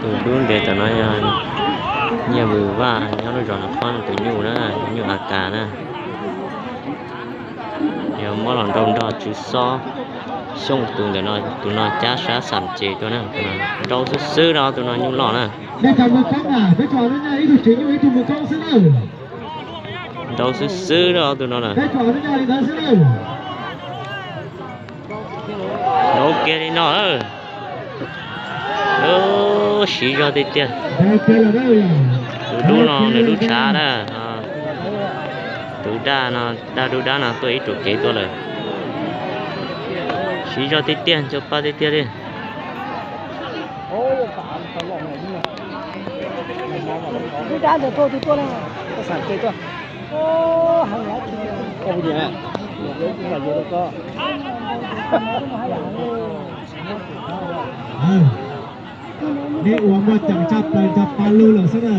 Tus dub ntev tom no yog Nyiaj Vwm Vaj nyob lub zos Naj Qhob tus nyuj na, tus nyuj A Kas na. Yog muab los nrau nrog Tswv Xob Xyooj tus ntawm no, tus no cab sab xam ces tuaj na, tus no nrau xwb xwb rau tus no nyuj loj na. Nrau xwb xwb rau tus no na. Nrau kiag li no. Siv zog tiag tiag. Tus dub no nws lub tshav na. Tus daj no, daj dub dab no tuaj ib ruam kev tuaj lawm. Siv zog tiag tiag, ncho pa tiag tiag li. Nej ua muaj ceem tshaj plaws ncho pa lug lawm xwb na.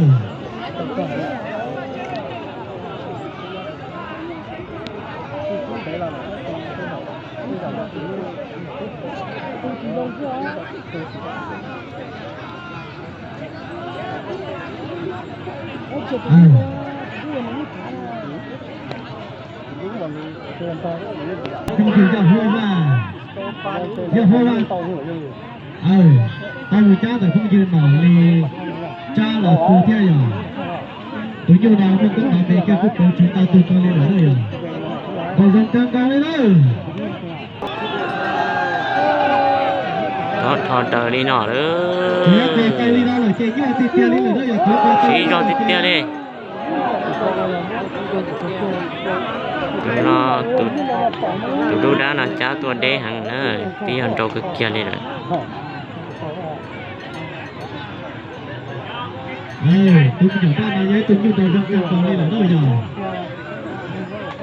Phooj ywg Yaj Huab Vaj, Yaj Huab Vaj, tau mus cab ntawm phooj ywg Nom li tsab los tu thiab yog. Tus nyuj no muaj koob hmoov me kiag kuj pauv tsis tau tus ko li lawm na yog. Ntaus zoo kawg nkaus li lawm. Rho raws li no lawm. Siv zog tiag tiag li. Tus no, tus dub dab no cab tuaj deb heev na, twb yog nrau kawg kiag li lawm. Tus me nyuam daj no yog ib tug nyuj nrau zoo kawg nkaus li lawm na yog.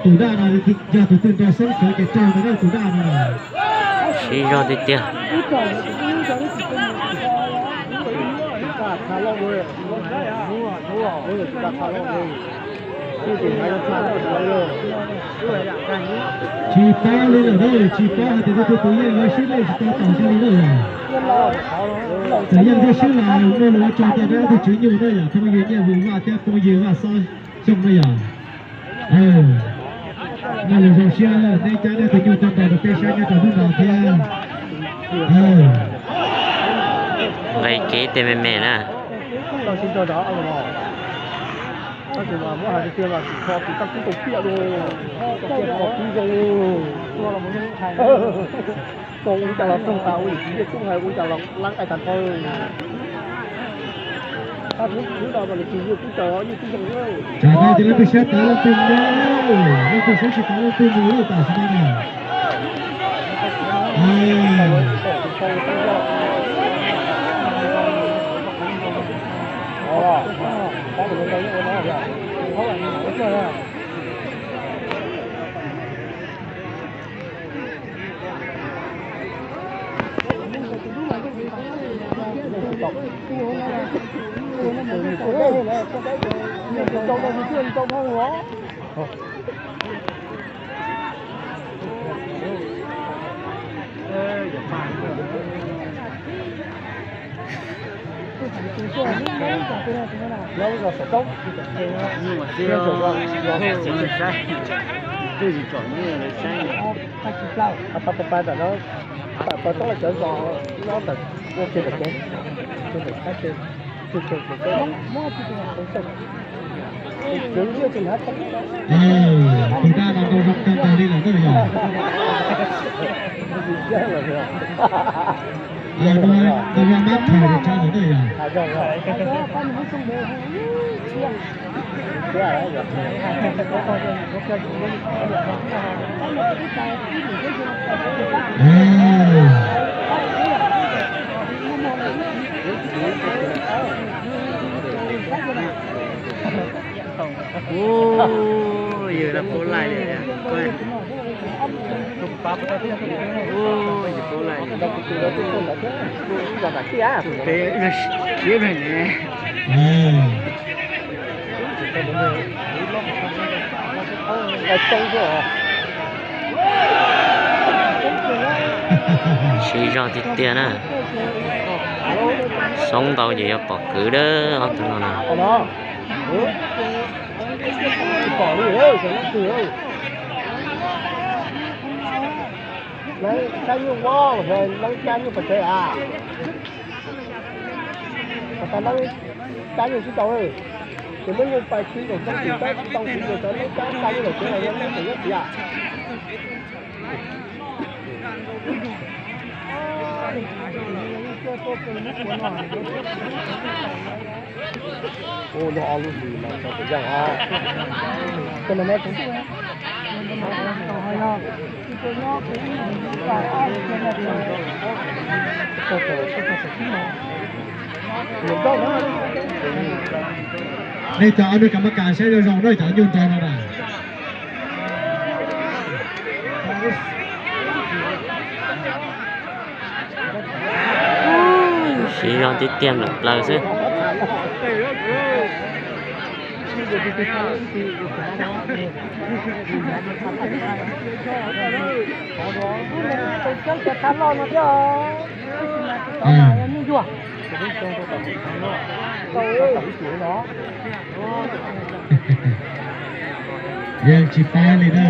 Tus daj no yog tus twg nrau xoob sawv ces raug ntawd tus daj no. Siv zog tiag tiag. Tsis paub li lawm na, tsis paub hais tias tus twg tus yeej yuav swb lej tsis tau tom cia li na yog. Txawm yeej thiaj swb los muaj lus ua tsaug rau ob tug tswv nyuj na yog phooj ywg Nyiaj Vwm Vaj thiab phooj ywg Vaj Xob Xyooj na yog. Muaj lus zoo siab neb cab nej tus nyuj tuaj nrau rau peb saib nyob rau hnub no thiab. Nqe kev tej me me na. Ua cas los toog tas ua yim tsis yeej tub hais ua cas los lab nqaij tag nrho. Tsam no ces leej twg siab tawv leej twg mus, leej twg siab tsis tawv leej twg mus tam sim no na. Tus daj no nrau zoo kawg nkaus li lawm na yog. Nrau zoo mab thaiv li tshaj lawm na yog. Ua, yawg laj paub laij li. Ua, yawg paub laij li. Tus pem siab ne. Siv zog tiag tiag na. Xoob ntau ces yuav pom kwv dab ob tug no na. Nej cov ua nuj kam mab kas saib zoo zoo na, cov nyuj nrog no na. Siv zog tiag tiag nplawm plaws xwb. Yeej tsis paub li na.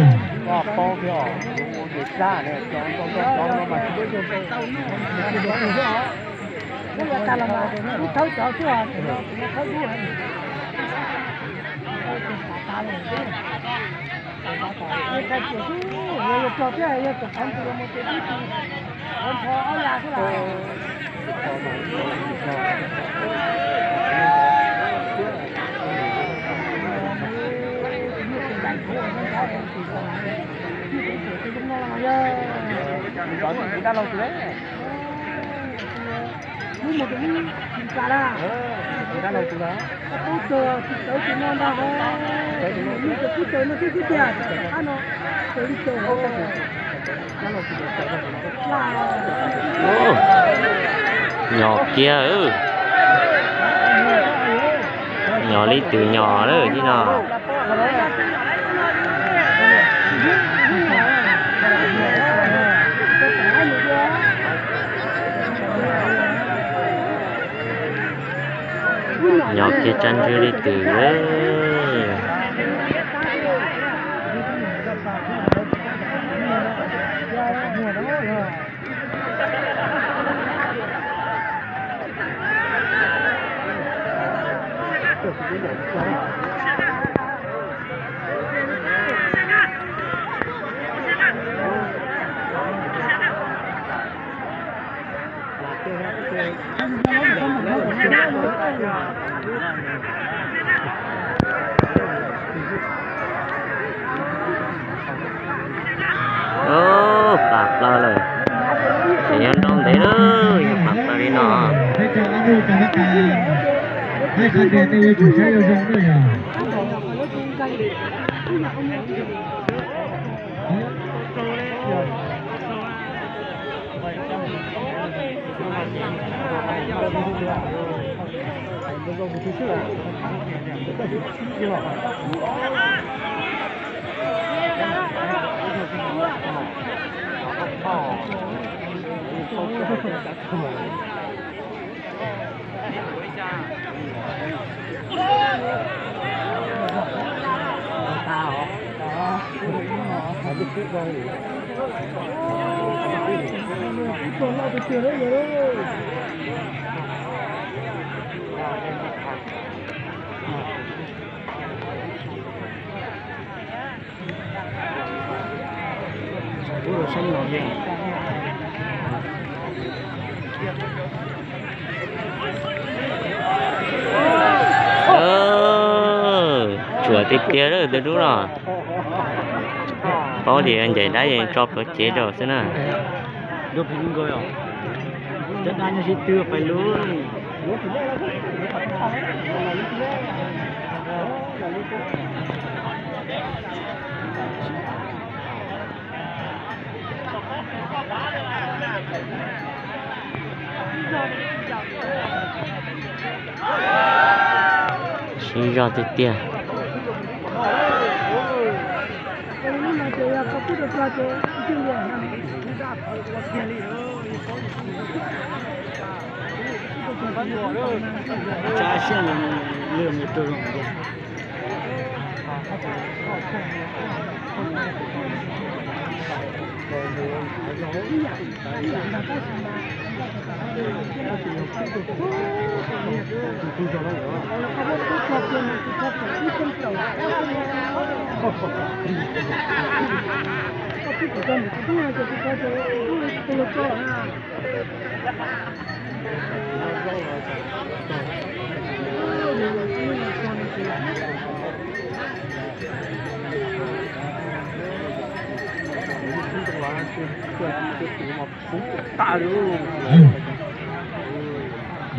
Nyom kiag, nyom li twm nyom lawm tib no. Nyom kiag tsab ntswg li twm lawm. Plam plaws lawm. Tseem nyob nrau ntev lawm, yog plam plaws li no. Tsuam tiag tiag lawm tus dub no. Paub tias ncaim dab es tso plhuav cev rau xwb na. Siv zog tiag tiag. Tsab siab li mus rau zoo tiag.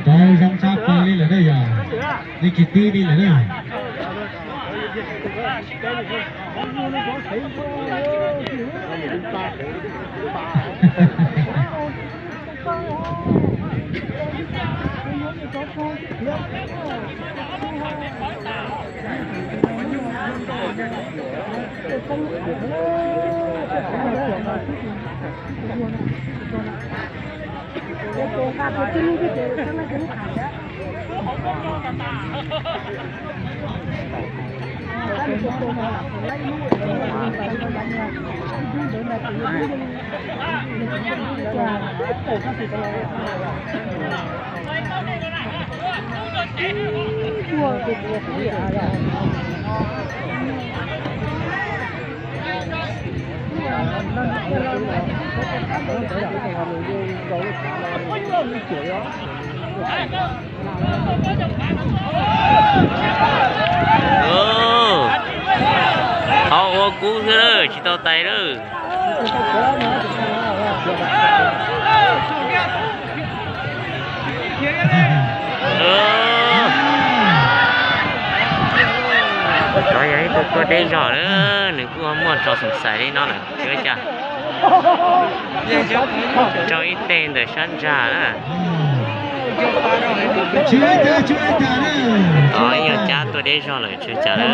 Nrau zoo tshaj plaws li lawm ne yog, nej tsis tib li lawm ne. Qhov ua kub xwb lawm, tsis tau tais lawm. Nov yog ib tug tuaj deb zog na, nws kuj muaj tso xoom xais li no lawm, tsis ua cas. Rau ib teg ntawm sab ntsag na. Tov ib nyuag cab tuaj deb zog lawm, tsis ua cas na.